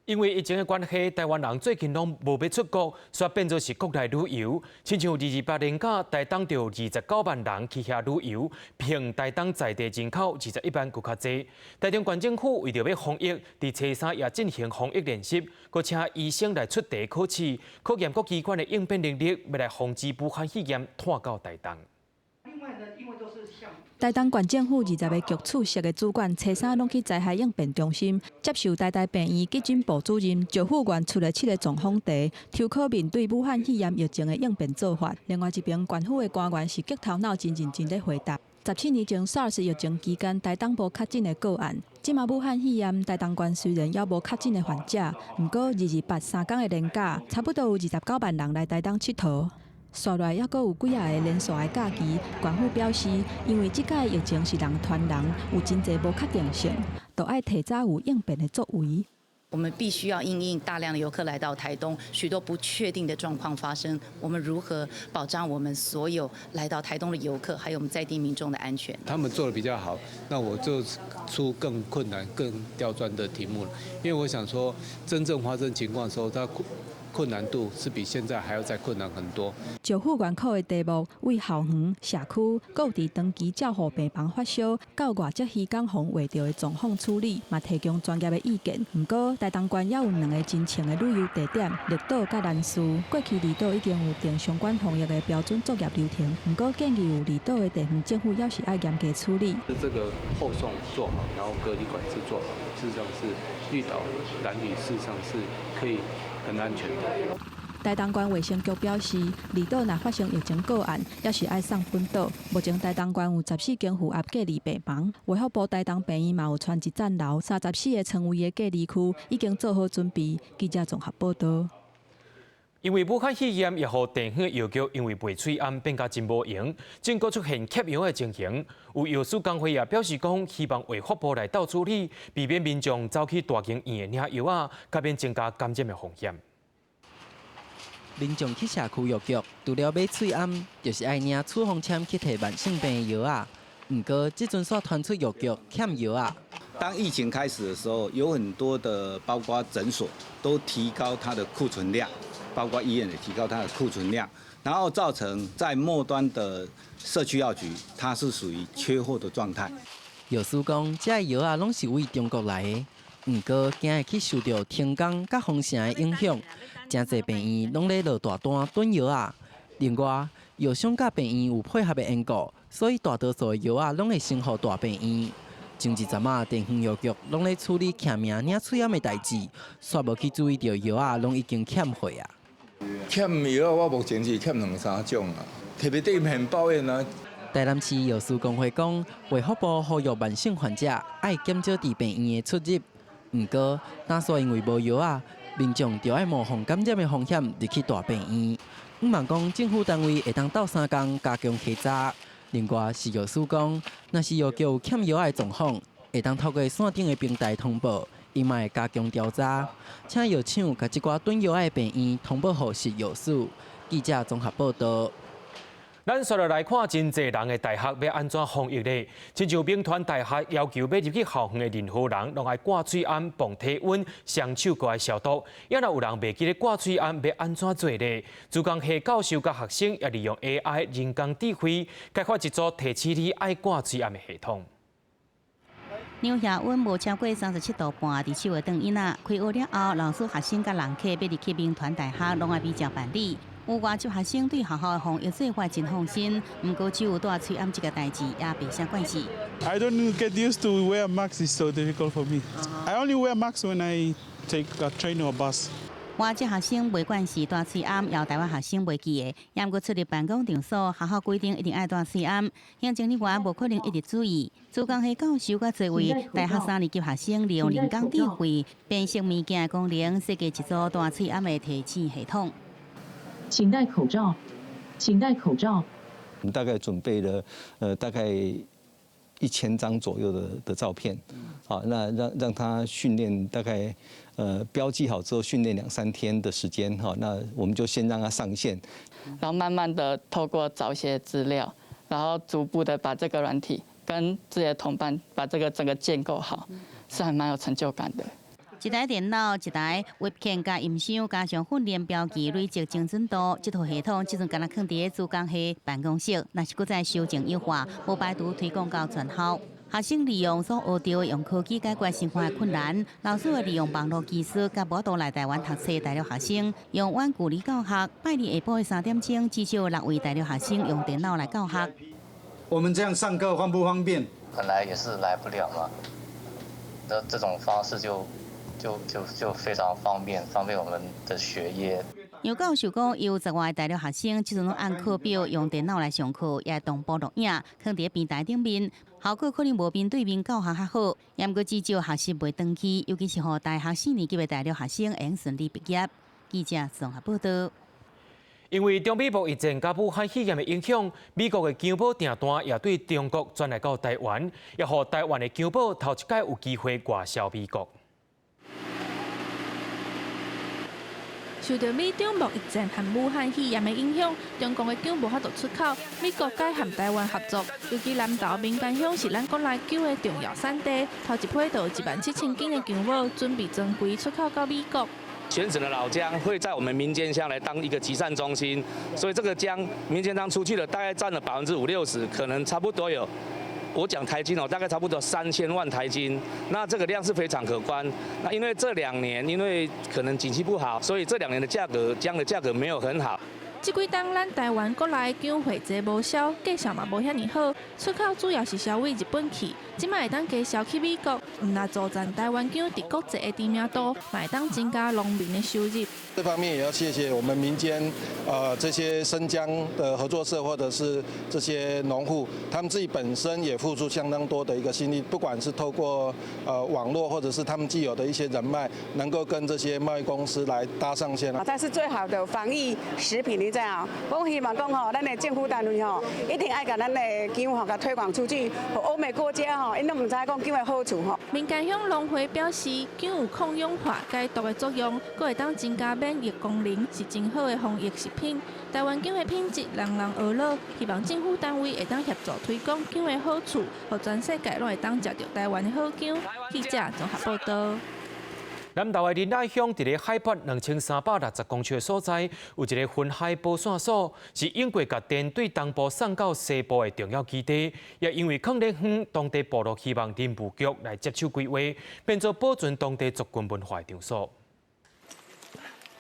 因為疫情的關係，台灣人最近攏無欲出國，煞變做是國內旅遊。親像228連假，台東就29萬人去遐旅遊，比台東在地人口21萬閣較濟。台中縣政府為著欲防疫，佇初三也進行防疫練習，閣請醫生來出題考試，考驗各機關的應變能力，欲來防止武漢肺炎湠到台東。台東縣政府20個局處室的主管，初三攏去災害應變中心接受台大病院急診部主任趙富元出的七个狀況題，抽考面對武漢肺炎疫情的應變做法。另外一邊，縣府的官員是激頭腦真認真咧回答。17年前 SARS 疫情期間，台東無確診的個案。這馬武漢肺炎，台東縣雖然猶無確診的患者，毋過228三工的連假，差不多有29萬人來台東𨑨迌。紲落來猶閣有幾仔个連續的假期，縣府表示，因為這擺疫情是人傳人，有真濟無確定性，都愛提早有應變的作為。我們必須要因應大量的遊客來到台東，許多不確定的狀況發生，我們如何保障我們所有來到台東的遊客，還有我們在地民眾的安全？他們做得比較好，那我就出更困難、更刁鑽的題目了，因為我想說，真正發生情況的時候，它困難度是比現在還要再困難很多。趙富元考的題目為校園、社區、閣有佇長期照護病房發燒，到外籍漁工予人畫著的狀況處理，嘛提供專業的意見。毋過台東縣猶有兩个真穿的旅遊地點，綠島佮蘭嶼。過去離島已經有定相關防疫的標準作業流程，毋過建議有離島的地方政府猶是愛嚴格處理。這個後送做好，然後隔離管制做好，事實上是綠島、蘭嶼，事實上是可以很安全的。台東縣衛生局表示，離島若發生疫情個案，猶是愛送本島。目前台東縣有14間負壓隔離病房，衛福部台東病院嘛有賰一層樓，34个床位的隔離區已經做好準備。記者綜合報導。因為武漢肺炎，也予地方藥局因為賣喙罨變甲真無閒，正閣出現欠藥的情形。有藥師工會也表示講，希望衛福部來鬥處理，避免民眾走去大間醫院領藥仔，較免增加感染的風險。民眾去社區藥局，除了買喙罨，就是愛領處方簽去提慢性病的藥仔。毋過，這陣煞傳出藥局欠藥仔。當疫情開始的時候，有很多的包括診所都提高它的庫存量，包括醫院也提高它的庫存量，然後造成在末端的社區藥局，它是屬於缺貨的狀態。藥師講，這个藥仔攏是為中國來的，毋過驚會去受著停工佮封城的影響，誠濟病院攏咧落大單囤藥仔。另外，藥商佮病院有配合的緣故，所以大多數的藥仔攏會先予大病院。前一陣仔，地方藥局攏咧處理簽名領喙罨的代誌，煞無去注意著藥仔攏已經欠貨啊。欠藥我目前是欠兩三種啊，特別對很抱怨啊。台南市藥師公會講，衛福部呼籲慢性患者愛減少佇病院的出入。毋過，若煞因為無藥仔，民眾就愛冒防感染的風險入去大病院。向望講政府單位會當鬥相共加強稽查。另外，食藥署講，若是藥局有欠藥的狀況，會當透過線頂的平台通報，伊嘛會加強調查，請藥廠共這寡囤藥的病院通報予食藥署。記者綜合報道。咱紲落來看，真濟人的大學欲按怎防疫咧？親像銘傳大學要求欲入去校園的任何人，攏愛掛喙罨、磅體溫、雙手閣愛消毒。抑若有人袂記得掛喙罨，欲按怎做咧？資工系教授佮學生也利用 AI 人工智慧，開發一組提醒你愛掛喙罨的系統。量額溫無超過37.5度，佇手會轉囡仔。開學了後，老師、學生佮人客欲入去銘傳大學，攏愛比照辦理。有外籍學生對學校的防疫做法真放心，毋過只有戴喙罨這個代誌也袂啥慣勢。 I don't get used to wear mask. It's so difficult for me. I only wear mask when I take a train or bus. 外籍學生袂慣勢戴喙罨，有台灣學生袂記得。猶閣出入辦公場所，學校規定一定愛戴喙罨，行政人員無可能一直注意。資工系教授佮這位大學三年級學生利用人工智慧辨識物件的功能，設計一組戴喙罨的提醒系統。請戴口罩，請戴口罩。我們大概準備了大概1000張左右的照片，好，那讓他訓練大概標記好之後訓練兩三天的時間，哈，那我們就先讓他上線，然後慢慢的透過找一些資料，然後逐步的把這個軟體跟自己的同伴把這個整個建構好，是還蠻有成就感的。一台電腦、一台 webcam 佮音箱，加上訓練標記累積精準度，這套系統這陣敢若囥佇資工系辦公室，若是閣再修正優化，無排除推廣到全校。學生利用所學著用科技解決生活的困難，老師會利用網路技術，佮無法度來台灣讀冊大陸學生用遠距離教學。拜二下晡的3點鐘，至少六位大陸學生用電腦來教學。我們這樣上課方不方便？本來也是來不了嘛，那這種方式就非常方便，方便我們的學業。楊教授講，有10外大陸學生，這陣攏按課表用電腦來上課，也同步錄影，囥佇平台頂面，效果可能無面對面教學較好。毋過至少學習袂斷去，尤其是予大學四年級的大陸學生會順利畢業。記者綜合報道。因為中美貿易戰佮武漢肺炎的影響，美國的薑母訂單也對中國轉來到台灣，也予台灣的薑母頭一擺有機會外銷美國。受著美中貿易戰和武漢肺炎的影響，中國的薑無法度出口，美國改和台灣合作。尤其南投名間鄉是咱國內薑的重要產地，頭一批就有1.7萬斤的薑母準備裝櫃出口到美國。全省的老薑會在我們民間鄉來當一個集散中心，所以這個薑民間鄉出去的大概佔了50%-60%，可能差不多有。我講台斤哦，大概差不多3000萬台斤，那這個量是非常可觀。那因為這兩年因為可能景氣不好，所以這兩年的價格薑的價格沒有很好。這幾冬咱台灣國內薑貨濟無銷，價數嘛無遐爾好，出口主要是銷往日本去。這擺會當加銷去美國，毋但助贊台灣薑佇國際的知名度，嘛會當增加農民的收入。這方面也要謝謝我們民間，這些生薑的合作社或者是這些農戶，他們自己本身也付出相當多的一個心力，不管是透過網絡，或者是他們既有的一些人脈，能夠跟這些貿易公司來搭上線。它是最好的防疫食品，你知影？我希望講吼，咱的政府單位吼，一定愛共咱的薑吼，共推廣出去，予歐美國家吼，𪜶攏毋知影講薑的好處吼。民間鄉農會表示，薑有抗氧化、解毒的作用，閣會當增加免疫功能，是真好的防疫食品。台灣薑的品質，人人學落，希望政府單位會當協助推廣薑的好處，予全世界攏會當食著台灣的好薑。記者綜合報道。南投的仁愛鄉，佇咧海拔2360公尺的所在，有一个雲海保線所，是永過共電對東部送到西部的重要基地。也因為囥咧遠，當地部落希望林務局來接手規劃，變做保存當地族群文化的場所。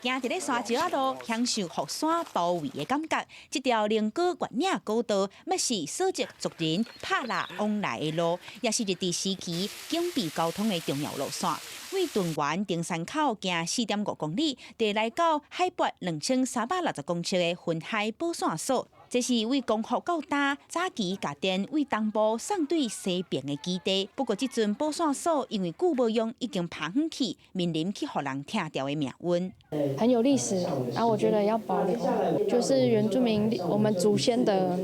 行佇咧山石仔路，享受予山包圍的感覺。這條龍哥越嶺古道，欲是索契族人拍獵往來的路，也是日治時期警備交通的重要路線。對屯園登山口行4.5公里，就來到海拔2360公尺的雲海保線所。這是為光復到今早期共電為東部送對西爿的基地。不過這陣保線所因為久無用，已經拍遠去，面臨去予人拆掉的命運。很有歷史，然後我覺得要保留，就是原住民我們祖先的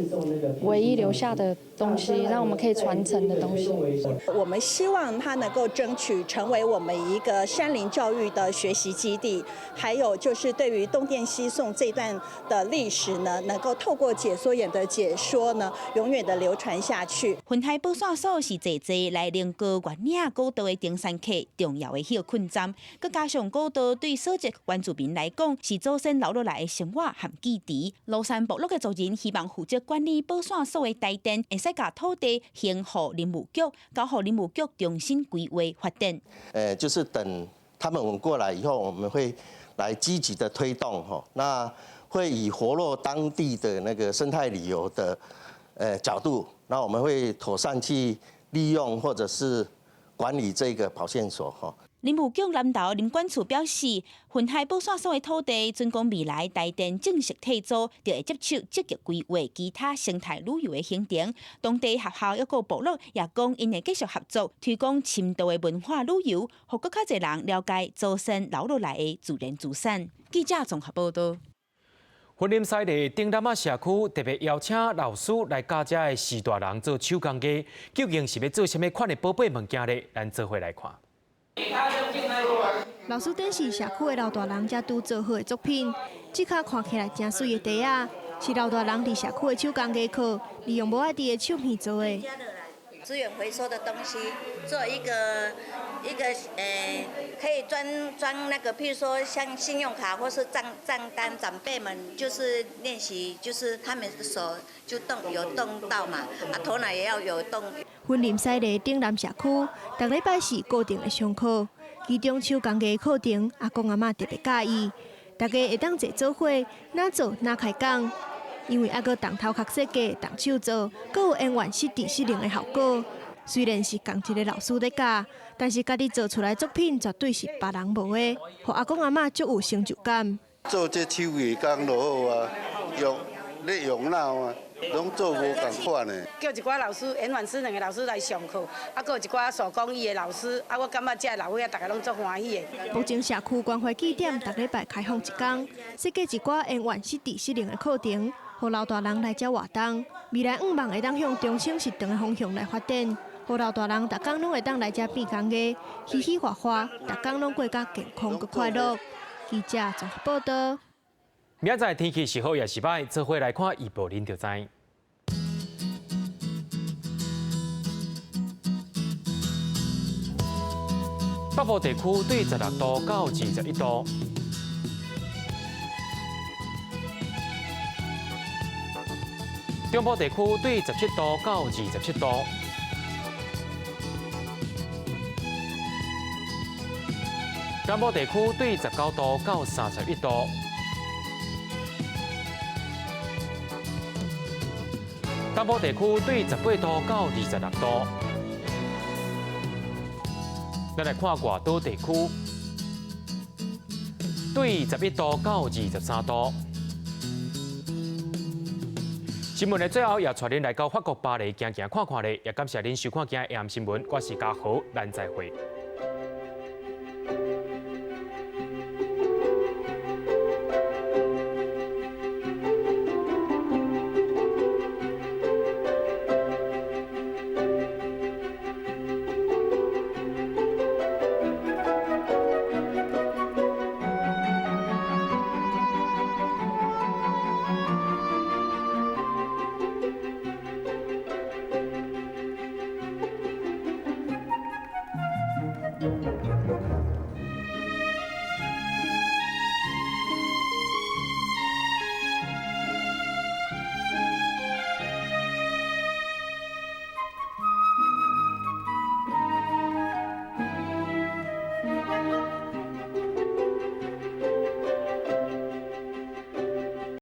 唯一留下的東西，讓我們可以傳承的東西。我們希望它能夠爭取成為我們一個山林教育的學習基地，還有就是對於東電西送這段的歷史呢，能夠透過解說員的解說呢，永遠的流傳下去。雲海保線所是濟濟來龍高越嶺古道的登山客重要的歇睏站，閣加上古道對所在原住民來講是祖先留落來的生活和記憶。蘆山部落的族人希望負責管理保線所的台電，會使共土地還予林務局，交予林務局重新規劃發展。就是等他們過來以後，我們會來積極的推動，吼，那會以活絡當地的那個生態旅遊的角度，那我們會妥善去利用或者是管理這個保線所，吼。林務局南投林管處表示，雲海保線所的土地，準講未來台電正式退租，就會接手積極規劃其他生態旅遊的行程。當地學校抑閣部落也講，𪜶會繼續合作推廣深度的文化旅遊，予閣較濟人了解祖先留落來的自然資產。記者綜合報導。雲林西麗頂南仔社區特別邀請老師來教遮的序大人做手工藝，究竟是欲做啥物款的寶貝物件咧？咱做伙來看。老師展示社區的老大人才拄做好的作品，這跤看起來誠媠的袋仔，是老大人佇社區的手工藝課，利用無愛挃的手片做的。資源回收的東西，做一個一個可以裝裝那個，譬如說像信用卡或是帳帳單，長輩們就是練習，就是他們手就動有動到嘛，啊頭腦也要有動。雲林西麗頂南社區，逐禮拜四固定的上課，其中手工藝課程，阿公阿嬤特別佮意，大家會當坐做伙，哪做哪開講。因為猶閣動頭殼設計、動手做，閣有延緩失智失能的效果。雖然是仝一个老師咧教，但是家己做出來作品絕對是別人無的，予阿公阿嬤足有成就感。做這手藝工就好啊，用咧用腦啊，攏做無仝款的。叫一寡老師、延緩失能的老師來上課，啊，閣有一寡手工藝的老師，啊，我感覺這老歲仔逐个攏足歡喜的。目前社區關懷據點逐禮拜開放一工，設計一寡延緩失智失能的課程，予老大人來遮活動。未來向望會當向中省食堂的方向來發展，予老大人逐工攏會當來遮變工藝，嘻嘻哈哈，逐工攏過甲健康閣快樂。記者綜合報導。明仔載天氣是好抑是䆀，做伙來看預報，恁就知。北部地區對16度到21度。中部地區對17度到27度。南部地區對19度到31度。東部地區對18度到26度。咱來看外島地區，對11度到23度。新聞的最後，也帶恁來到法國巴黎行行看看咧，也感謝恁收看今日 AM 新聞，我是嘉豪，咱再會。